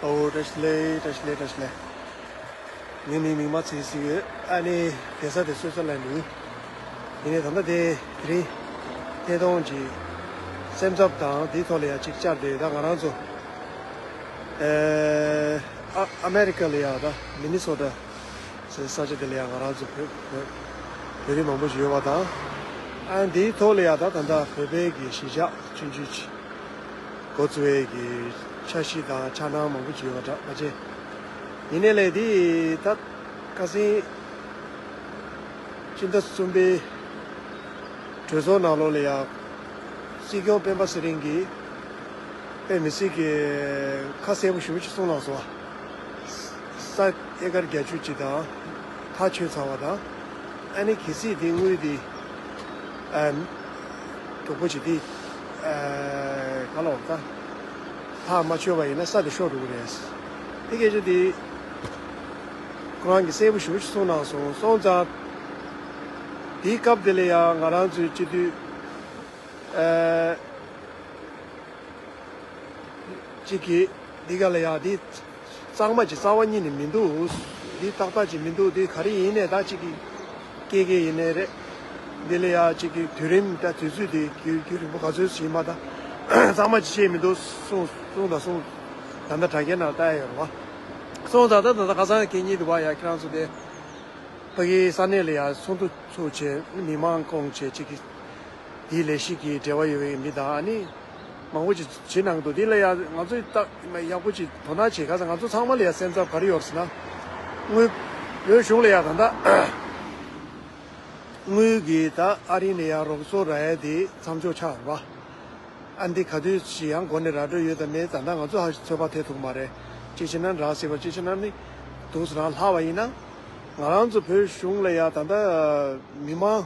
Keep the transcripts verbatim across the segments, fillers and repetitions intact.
ཨོ་བཀྲ་ཤིས་བདེ་ལེགས། བཀྲ་ཤིས་བདེ་ལེགས། བཀྲ་ཤིས་བདེ་ལེགས། ངའི་མིང་མིག་དམར་ཚེ་རིང་ཟེར་གྱི་ཡོད། ཨ་ནི་བསྡད་ས་དེ་སོད་ས་ལ་འདུག་ཡིན་ནའི་ད་ལྟ་དེ་དེ་རིང་ཐད་གཏོང་གི་སེམས་འཚབ་དང་དེའི་ཐོག་ལ་ཡང་ཅིག་བཅར་ཏེ། ད་ང་རང་ཚོ་ཨ་ཨ་མེ་རི་ཀ་ལ་ཡང་ད་མི་ནི་སོ་ཊ་ཟེར་ས་ཆ་དེ་ལ་ཡང་ང་རང་ཚོ་བོད་བོད་བོད་རིགས་མང་པོ་ཞིག་ཡོད་པ་དང་། ཨ་དེའི་ཐོག་ལ་ཡང་ད་ད་ལྟ་བོད་པའི་གི་གཞིས་ཆགས་ཆུང་ཆུང་ཅིག་འགོ་བཙུགས་པའི་གི་འཆར་གཞི་དང་འཆར་སྣང་མང་པོ་ཞིག་ཡོད་པ་འདྲ་པ་ཅན། ཡིན་ནའི་ལས་དེ་ད་ཁ་སང་སྤྱི་ཟླ་གསུམ་པའི་གྲོས་ཚོགས་ནང་ལོགས་ལ་ཡང་སྲིད་སྐྱོང་སྤེན་པ་ཚེ་རིང་གིས་དཔེ་མི་སྲིད་ཀྱི་ཁ་གསལ་པོ་ཞེ་པོ་ཅིག་གསུངས་གནང་སོང་བ། ས་ཨེ་ཀར་བརྒྱད་ཅུ་ཅིག་དང་ཐག་ཆོད་ཚར་བ་དང་། ཨ་ནི་གལ་སྲིད་དེ་དངུལ་དེ་ཨ་མགྱོགས་པོ་ཅིག་དེ་ཨ་ག་ལ་འོང་ད་ཐག་མ་ཆོད་པ་ཡིན་ན་ས་དེ་ཤོར་འགྲོ་གི་རེད། དེ་སྐད་ཆ་དེ་ཁོ་རང་གིས་གསལ་པོ་ཞེ་པོ་ཅིག་གསུངས་གནང་སོང་། སོང་ཙང་དེའི་སྐབས་དེ་ལ་ཡང་ང་རང་ཚོའི་སྤྱི་འཐུས་ཨ་གཅིག་གིས་འདི་ག་ལ་ཡང་འདི་གཙང་མ་ཅིག་རྩ་བ་ཉིད་ནས་མི་འདུག་འདི་ཏག་ཏག་ཅིག་མི་འདུག་འདི་ག་རེ་ཡིན་ནའི་ད་གཅིག་གིས་སྐད་སྐད་ཡིན་ནའི་རེད། འདི་ལ་ཡང་གཅིག་གིས་དུས་རིམ་ད་དུས་ཚོད་དེ་རྒྱུན་རྒྱུན་རིང་པོ་ག་ཚོད་ཞིག་མ་ད་གཙང་མ་ཅིག་བྱས་མི་འདུག་གསུངས་གསུངས་དང་གསུངས། ད་ལྟ་དྲ་རྒྱའི་ནང་ལྟ་ཡ་ཡོད་རེད་བ། སོང་ཙང་ད་ད་ད་ཁ་སང་གད་སྙིགས་འདུག་བ། ཡ་ཁྱེད་རང་ཚོ་དེ་ཕ་གིའི་ས་གནས་ལ་ཡ་ཚོགས་འདུ་ཚུགས་བྱས་མི་མང་བསྐོང་བྱས་གཅིག་གིས་དེའི་ལས་གཞི་གི་འབྲེལ་བ་ཡོད་པའི་མི་དང་ཨ་ནི་མང་པོ་ཅིག་བྱེད་གནང་འདུག་འདི་ལ་ཡ་ང་ཚོས་ཏག་ཡག་པོ་ཅིག་དོ་སྣང་བྱེད་ག་ས་ང་ཚོ་ཚང་མ་ལ་ཡ་སེམས་འཚབ་ག་རེ་ཡོད་ཟེར་ན། དངུལ་བོད་གཞུང་ལ་ཡ་ད་ལྟ་དངུལ་གི་ད་ཨ་རི་ནས་ཡ་རོགས་ཚོགས་རག་ཡ་དེ་མཚམས་འཇོག་ཆགས་རེད་བ། ཨ་འདི་ག་དུས་ཅི་ཡང་འགོ་ནས་ར་འགྲོ་ཡོད་དམ་མེད་ད་ལྟ་ང་ཚོ་ཧ་ཅང་ཚོད་དཔག་ཐེབས་ཐུབ་མ་རེད། གཅིག་བྱས་ན་རང་སྲིད་པ་གཅིག་བྱས་ན་ནི་དུས་སུ་རང་ལྷག་པ་ཡིན་ན། ང་རང་ཚོ་བོད་གཞུང་ལ་ཡ་ད་ལྟ་མི་མང་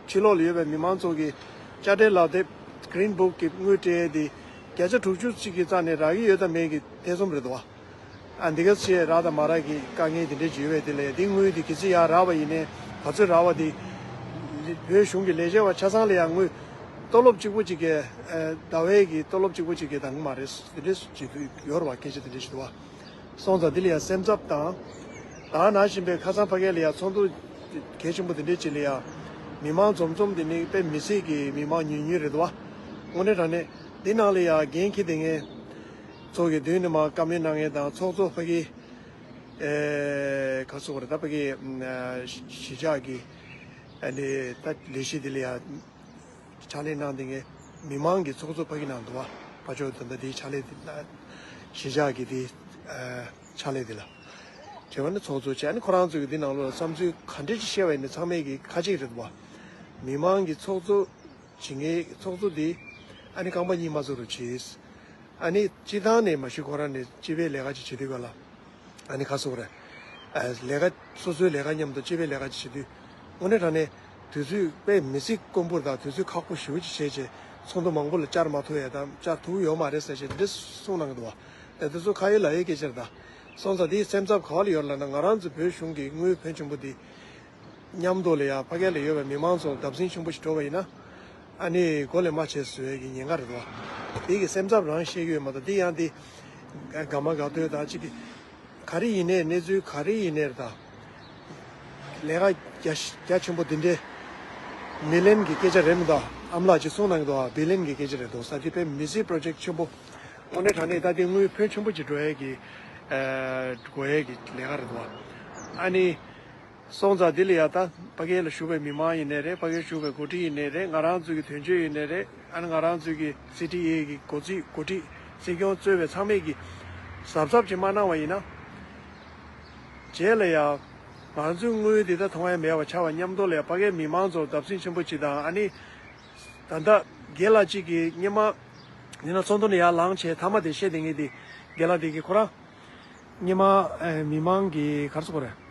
ཕྱི་ལོགས་ལ་ཡོད་པའི་མི་མང་ཚོ་གི་དཔྱ་ཁྲལ་ལག་དེབ་Green Book གི་དངུལ་སྤྲད་དེ་བརྒྱ་ཆ་དྲུག་ཅུ་ཅིག་གི་རྩ་ནས་རག་གི་ཡོད་དམ་མེད་ཀྱི་ཐེ་ཚོམ་རེད་དོ། ཨ་འདི་ག་ཚོད་རག་དང་མ་རག་གི་དཀའ་ངལ་དེ་འདྲས་ཅིག་ཡོད་པས། དེ་ལས་འདི་དངུལ་དེ་གི་ཚོད་ཡར་རག་པ་ཡིན་ནའི་ག་ཚོད་རག་པ་དེ་བོད་གཞུང་གི་ལས་བྱེད་པ་ཆ་ཚང་ལ་ཡང་དངུལ་ཏོ་ལོབ་གཅིག་པོ་གཅིག་གི་ཟླ་བའི་གི་ཏོ་ལོབ་གཅིག་པོ་གཅིག་གི་འདང་གི་མ་རེད། དེ་འདྲས་ཅིག་ཡོད་རེད་བ། སྐད་ཆ་དེ་འདྲས་ཞིག་འདུག་བ། སོང་ཙང་འདི་ལ་ཡང་སེམས་འཚབ་དང་། ད་ནང་བཞིན་པའི་ཁ་སང་ཕ་གི་ལ་ཡང་ཚོགས་འདུ་གལ་ཆེན་པོ་འདི་འདྲས་ཅིག་ལ་ཡང་མི་མང་འཛོམས་འཛོམས་འདི་ནི་དཔེ་མི་སྲིད་ཀྱི་མི་མང་ཉུང་ཉུང་རེད་འདུག་བ། དངོས་གནས་དྲང་གནས་འདི་ནང་ལ་ཡང་འགན་འཁྱེར་བསྡད་མཁན་ཚོགས་ཀྱི་མདུན་ནས་མར་བཀའ་མོལ་གནང་མཁན་དང་ཚོགས་གཙོ་ཕ་གི་ཨེ་ག་ཚོད་རེད་ད་ཕ་གི་གཞིས་ཆགས་ཀྱི་ཨ་ནི་ད་ལས་གཞི་འདི་ལ་ཡང་ཕྱག་ལས་གནང་བསྡད་མཁན་མི་མང་གི་ཚོགས་གཙོ་ཕ་གི་ནང་འདུག་བ། ཕ་ཕྱོགས་ད་ལྟ་དེའི་ཕྱག་ལས་དེ་གཞིས་ཆགས་ཀྱི་དེ་ཕྱག་ལས་དེ་ལ་བྱས་པ་ནི་ཚོགས་གཙོ་བྱས། ཨ་ནི་ཁོ་རང་ཚོ་གི་འདི་ནང་ལོགས་ལ་བསམ་ཚུལ་ག་འདྲས་ཅིག་བཤད་པ་ཡིན་ན་ཚང་མས་ཀྱི་ཁ་ཅིག་རེད་འདུག་བ། མི་མང་གི་ཚོགས་གཙོ་བྱེད་མཁན་ཚོགས་གཙོ་དེ་ཨ་ནི་རྐང་པ་གཉིས་མ་བཟོ་རུ་བྱས། ཨ་ནི་སྤྱི་བཏང་ནས་མ་གཞི་ཁོ་རང་ནས་སྤྱི་པའི་ལས་ཀ་ཅིག་བྱེད་དུས་ག་ལ། ཨ་ནི་ཁ་སོག་རེད། ཨ་ལས་ཀ་སོ་སོའི་ལས་ཀ་མཉམ་དུ་སྤྱི་པའི་ལས་ཀ་ཅིག་བྱེད་དུས། དངོས་གནས་དྲང་གནས་དུས་ཚོད་དཔེ་མི་སྲིད་དཀོན་པོ་དང་དུས་ཚོད་ཁག་པོ་ཞེ་པོ་ཅིག་བྱས་རྗེས་ཚོགས་འདུ་མང་པོ་ལ་བཅར་མ་ཐུབ་ཡས་དང་བཅར་ཐུབ་ཡོད་མ་རེད་ཟེར་བྱས་འདི་གསུངས་གནང་གི་འདུག་བ། དེ་ཚོ་ཁ་ཡོད་ལག་ཡོད་སྐད་ཆ་རེད་ད། སོང་ཙང་འདིའི་སེམས་འཚབ་ག་བ་ལ་ཡོད་ལབ་ན། ང་རང་ཚོ་བོད་གཞུང་གི་དངུལ་ཕོན་ཆེན་པོ་འདི་མཉམ་དུ་ལ་ཡ་ཕ་གི་ལ་ཡོད་པའི་མི་མང་ཚོར་བརྡབ་གསིག་ཆེན་པོ་ཞིག་འགྲོ་བ་ཡིན་ན། ཨ་ནི་མགོ་ལས་མ་བྱས་བཟོ་ཡས་ཀྱི་ཉེན་ཁ་རེད་དོ། དེ་གི་སེམས་འཚབ་རང་བཤད་ཀྱི་ཡོད་མ་གཏོགས་འདི་ཡང་འདི་དགའ་མ་དགའ་ཐོས་དང་གཅིག་གི་ག་རེ་ཡིན་ནའི་གནས་ཚུལ་ག་རེ་ཡིན་ནའི་རེད་ད། ལས་ཀ་རྒྱ་རྒྱ་ཆེན་པོ་འདི་འདྲའི་མི་ལན་གྱི་སྐད་ཆ་རེད་མི་འདུག་ཨ་མ་ལགས་ཀྱིས་གསུངས་གནང་གི་འདུག་བ། བི་ལན་གྱི་སྐད་ཆ་རེད་འདུག་ས་དེ་དཔེ་མི་སྲིད་པོ་རོ་ཇེཀ་ཆེན་པོ། དངོས་གནས་དྲང་གནས་ད་དེ་དངུལ་ཕོན་ཆེན་པོ་ཅིག་འགྲོ་ཡས་ཀྱི་ཨ་དགོས་ཡས་ཀྱི་ལས་ཀ་རེད་འདུག་བ། ཨ་ནི། སོང་ཙང་འདི་ལ་ཡ་ད་ཕ་གི་ལ་བཞུགས་པའི་མི་མང་ཡིན་ནའི་རེད། ཕ་གིར་བཞུགས་པའི་འགོ་ཁྲིད་ཡིན་ནའི་རེད། ང་རང་ཚོ་གི་དོན་གཅོད་ཡིན་ནའི་རེད། ཨ་ནི་ང་རང་ཚོ་གི་སི་ཊི་ཨེ་གི་འགོ་ཁྲིད་འགོ་ཁྲིད་སྲིད་སྐྱོང་གཙོས་པའི་ཚང་མས་ཀྱི་གཟབ་གཟབ་ཅིག་མ་གནང་བ་ཡིན་ན། རྗེས་ལ་ཡ་ང་ཚོའི་དངུལ་འདི་ད་མཐོང་ཡ་མེད་པ་ཆགས་པ་མཉམ་དུ་ལ་ཡ་ཕ་གིའི་མི་མང་ཚོར་བརྡབ་གསིག་ཆེན་པོ་ཅིག་དང་། ཨ་ནི་ད་ལྟ་རྒན་ལགས་གཅིག་གིས་སྔོན་མ་ཡིན་ན་ཚོགས་འདུ་ནས་ཡར་ལངས་བྱས་མཐའ་མ་དེ་བཤད་བསྡད་མཁན་དེ་རྒན་ལགས་དེ་གིས་ཁོ་རང་སྔོན་མ་ཨེ་མི་མང་གི་ག་རེ་ཟེར་དགོས་རེད།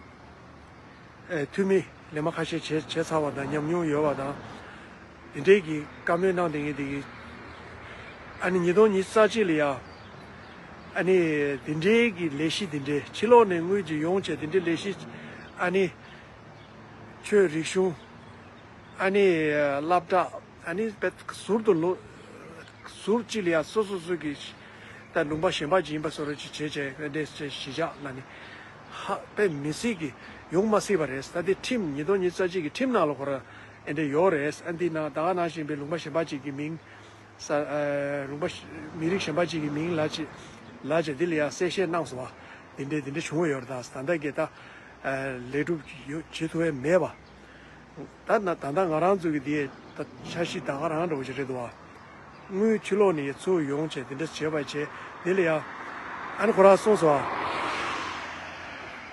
ཨེ་འཐུས་མི་ལས་མ་ཁ་ཤས་བྱས་བྱས་ཚར་བ་དང་ཉམས་མྱོང་ཡོད་པ་དང་། དེ་འདྲའི་གི་བཀའ་མོལ་གནང་བསྡད་མཁན་དེ་གིས། ཨ་ནི་ཉིས་སྟོང་ཉི་ཤུ་རྩ་གཅིག་ལ་ཡ། ཨ་ནི་དེ་འདྲའི་གི་ལས་གཞི་དེ་འདྲའི་ཕྱི་ལོགས་ནས་དངུལ་ཅིག་ཡོང་བྱས་དེ་འདྲའི་ལས་གཞི། ཨ་ནི་ཆོས་རིག་གཞུང་། ཨ་ནི་སློབ་གྲྭ། ཨ་ནི་བེད་ཟུར་དུ་ལོ་ཟུར་གཅིག་ལ་ཡ་སོ་སོ་སོ་གི་ ད་ལུང་པ་གཞན་པ་ཅིག་ཡིན་པ་བཟོ་འདྲ་ཅིག་བྱས་བྱས་ཨེ་འདྲས་བྱས་གཞིས་ཆགས་ལ་ནི་ཧ་དཔེ་མི་སྲིད་ཀྱི་ཡོང་མ་སྲིད་པ་རེད། ད་དེ་ཁྲིམས་ཉིས་སྟོང་ཉི་ཤུ་རྩ་གཅིག་གི་ཁྲིམས་ནང་ལ་ཁོ་ར་ཨེ་འདྲས་ཡོད་རེད། ཨ་འདི་ན་ད་ག་ནང་བཞིན་པའི་ལུང་པ་གཞན་པ་ཅིག་གི་མིང་ས་ཨ་ལུང་པ་མི་རིགས་གཞན་པ་ཅིག་གི་མིང་ལ་ཅིག་ལ་ཅིག་འདི་ལ་ཡ་གསལ་བཤད་གནང་སོང་བ། འདི་འདྲས་འདི་འདྲས་བྱུང་བ་ཡོད་རེད། ད་ད་ལྟ་གི་ད་ལས་སྒྲུབ་བྱེད་ཐུབ་ཡ་མེད་པ། ད་ན་ད་ལྟ་ང་རང་ཚོ་གི་དེ་ད་འཆར་གཞི་ད་ག་རང་འདྲ་བོ་ཞིག་རེད་འདུག་བ། དངུལ་ཕྱི་ལོགས་ནས་ཡ་ཚུར་ཡོང་བྱས་དེ་འདྲ་བྱས་པ་བྱས་དེ་ལ་ཡ་ཨ་ནི་ཁོ་རང་གསུངས་སོང་བ།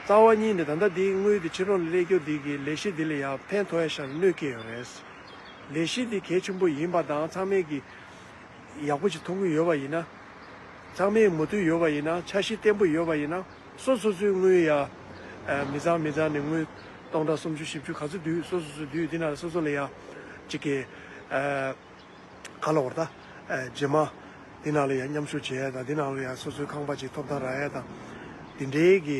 རྩ་བ་ཉིད་ནས་ད་ལྟ་དེའི་དངུལ་དེ་ཕྱི་ལོགས་ནས་སླེབས་རྒྱུ་དེ་གི་ལས་གཞི་དེ་ལ་ཡ་ཕན་ཐོགས་ཡ་ཤར་གནོད་སྐྱེལ་ཡོད་རེད། ལས་གཞི་དེ་གལ་ཆེན་པོ་ཡིན་པ་དང་ཚང་མས་ཀྱི་ཡག་པོ་ཞིག་མཐོང་གི་ཡོད་པ་ཡིན་ན། ཚང་མས་མོས་མཐུན་ཡོད་པ་ཡིན་ན། འཆར་གཞི་བརྟན་པོ་ཡོད་པ་ཡིན་ན། སོ་སོ་སོའི་དངུལ་ཡ་ཨ་མི་ཚང་མི་ཚང་ནས་དངུལ་སྟོང་ཕྲག་སུམ་ཅུ་བཞི་བཅུ་ག་ཚོད་བསྡུས། སོ་སོ་སོ་བསྡུས། འདི་ནང་ལ་སོ་སོ་ལ་ཡ་གཅིག་གི་ཨ་ག་ལབ་དགོས་རེད་ད། ཨ་རྗེས་མ་འདི་ནང་ལ་ཡ་མཉམ་ཞུགས་བྱེད་ཡ་དང་། འདི་ནང་ལ་ཡ་སོ་སོའི་ཁང་པ་ཅིག་ཐོབ་ཐང་རག་ཡ་དང་། འདི་འདྲའི་གི་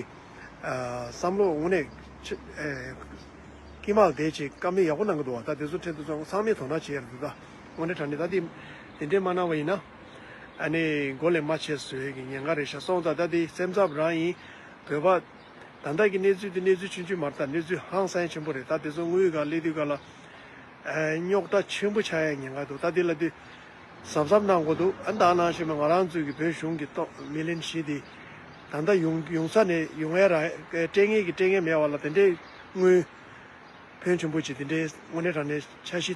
ཨ་བསམ་བློ་དངོས་གནས་ཆེ་ཨ་དཀྱིལ་མ་ལ་བསྡད་བྱས་བཀའ་མོལ་ཡག་པོ་གནང་གི་འདུག་བ། ད་དེ་ཚོ་འཕྲལ་དུ་ཚང་ཚང་མས་དོ་སྣང་བྱེད་ཡ་རེད་འདུག་ད་དངོས་གནས་དྲང་གནས་ད་དེ་དེ་འདྲས་མ་གནང་བ་ཡིན་ན། ཨ་ནི་མགོ་ལས་མ་ཆས་བཟོ་ཡས་ཀྱི་ཉེན་ཁ་རེད་ཤག་སོང་ཙང་ད་དེ་སེམས་འཚབ་རང་ཡིན། བོད་པ་ད་ལྟ་གི་གནས་ཚུལ་དེ་གནས་ཚུལ་ཆུང་ཆུང་མ་རེད། ད་གནས་ཚུལ་ཧང་སང་ཆེན་པོ་རེད། ད་དེ་ཚོ་དངུལ་ག་སླེབས་དུས་ག་ལ་ཨ་རྙོག་དྲ་ཆེན་པོ་ཆགས་ཡས་ཉེན་ཁ་འདུག་ད་དེ་ལ་དེ་གཟབ་གཟབ་གནང་དགོས་འདུག་ཨ་ད་ནང་བཞིན་པ་ང་རང་ཚོའི་གི་བོད་གཞུང་གི་ཏོག་མི་ལན་བཞི་དེ་ད་ལྟ་ཡོང་ཡོང་ས་ནས་ཡོང་ཡས་ར་སྤྲད་མཁན་གྱི་སྤྲད་མཁན་མེད་པ་ལ་དེ་འདྲའི་དངུལ་ཕོན་ཆེན་པོ་ཅིག་དེ་འདྲའི་དངོས་གནས་དྲང་གནས་འཆར་གཞི་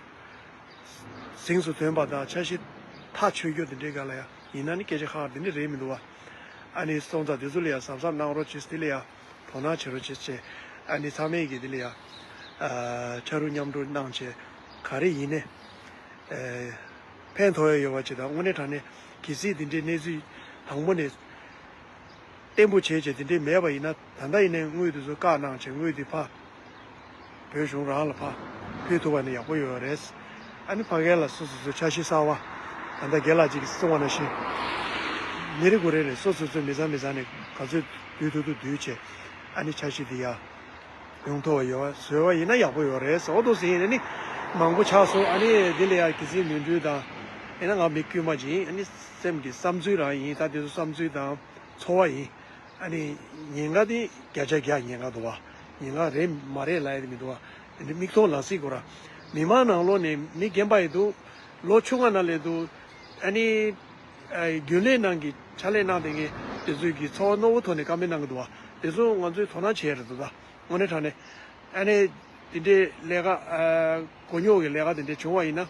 གཟེངས་སུ་ཐོན་པ་དང་འཆར་གཞི་ཐག་ཆོད་རྒྱུ་དེ་འདྲའི་སྒང་ལ་ཡ་ཡིན་ན་ནི་སྐད་ཆ་ཁག་དེ་འདྲ་རེད་མི་འདུག་བ། ཨ་ནི་སོང་ཙང་དེ་ཚོ་ལ་ཡ་གཟབ་གཟབ་གནང་རོགས་བྱེད། དེ་ལ་ཡ་དོ་སྣང་བྱེད་རོགས་བྱེད་བྱས། ཨ་ནི་ཚང་མས་ཀྱིས་དེ་ལ་ཡ་ཨ་ཕྱར་གྲུ་མཉམ་འགྲོ་གནང་བྱས་ག་རེ་ཡིན་ནའི་ཨ་ཕན་ཐོགས་ཡ་ཡོད་པ་ཅིག་དང་། དངོས་གནས་དྲང་གནས་གལ་སྲིད་དེ་འདྲའི་གནས་ཚུལ་དང་པོ་ནས་བརྟན་པོ་བྱས་བྱས་དེ་འདྲའི་མེད་པ་ཡིན་ན། ད་ལྟ་ཡིན་ནའི་དངུལ་དེ་ཚོ་བཀག་གནང་བྱས་དངུལ་དེ་ཕར་བོད་གཞུང་རང་ལ་ཕར་ཕུལ་ཐུབ་པ་ནི་ཡག་པོ་ཡོད་རེད། ཨ་ནི་ཕ་གི་ལ་སོ་སོ་སོའི་འཆར་གཞི་གསར་བ་ད་ལྟ་རྒན་ལགས་ཅིག་གིས་གསུངས་པ་ནང་བཞིན་མི་རེ་ངོ་རེ་ནས་སོ་སོ་སོའི་མི་ཚང་མི་ཚང་ནས་ག་ཚོད་བསྡུ་ཐུབ་ཐུབ་བསྡུས་བྱས། ཨ་ནི་འཆར་གཞི་དེ་ཡ་ཡོང་ཐུབ་པ་ཡོད་བཟོས་པ་ཡིན་ན་ཡག་པོ་ཡོད་རེད་ཟེར། འོ་འདུག་ཟེར་ཡིན་ན་ནི་མང་པོ་ཆགས་སོང་། ཨ་ནི་འདི་ལ་ཡ་གལ་སྲིད་ནོར་འཁྲུལ་དང་ཡིན་ན་ང་མི་དཀྱུས་མ་ཅིག་ཡིན། ཨ་ནི་སེམས་ཀྱི་བསམ་ཚུལ་རང་ཡིན། ད་དེ་ཚོ་བསམ་ཚུལ་དང་ཚོར་བ་ཡིན། ཨ་ནི་ཉེན་ཁ་དེ་བརྒྱ་ཆ་བརྒྱ་ཉེན་ཁ་འདུག་བ། ཉེན་ཁ་རེད་མ་རེད་ལབ་ཡ་དེ་མི་འདུག་བ། དེ་འདྲ་མིག་མཐོང་ལག་ཟིན་དགོས་ར། མི་མང་ནང་ལོགས་ནས་མི་རྒན་པ་ཡི་འདུག་ལོ་ཆུང་བ་ནང་ལས་འདུག་ཨ་ནི་ཨ་རྒྱུན་ལས་ནང་གི་ཕྱག་ལས་གནང་བསྡད་མཁན་དེ་ཚོས་ཀྱི་ཚོར་བ་རྣོ་བོ་ཐོག་ནས་བཀའ་མོལ་གནང་གི་འདུག་བ། དེ་ཚོ་ང་ཚོས་དོ་སྣང་བྱེད་ཡ་རེད་འདུག་ད། དངོས་གནས་དྲང་གནས་ཨ་ནི་དེ་འདྲའི་ལས་ཀ་ཨ་མགོ་རྙོག་གི་ལས་ཀ་དེ་འདྲ་བྱུང་བ་ཡིན་ན།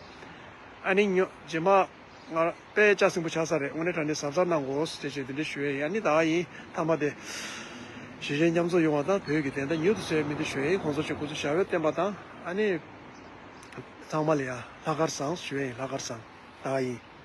ཨ་ནི་ཉོ་རྗེས་མ་ང་དཔེ་ལྕགས་སྲིན་པོ་ཆགས་ས་རེད། དངོས་གནས་དྲང་གནས་གཟབ་གཟབ་གནང་དགོས་ཟེར་བྱས་དེ་འདྲ་ཞུ་ཡས་ཡིན། ཨ་ནི་ད་ཡིན་མཐའ་མ་དེ་གཞིས་བྱེས་མཉམ་འཛོམས་ཡོང་བ་དང་བོད་ཀྱི་བདེན་མཐའ་མྱུར་དུ་གསལ་བའི་སྨོན་འདུན་ཞུ་ཡས་ཡིན། གོང་ས་མཆོག་སྐུ་ཚེ་ཞབས་པད་བརྟན་པ་དང་། ཨ་ནི་ཚང་མ་ལ་ཡང་ལྷག་དཀར་བཟང་ཞུ་ཡས་ཡིན། ལྷག་དཀར་བཟང་། ད་ཡིན།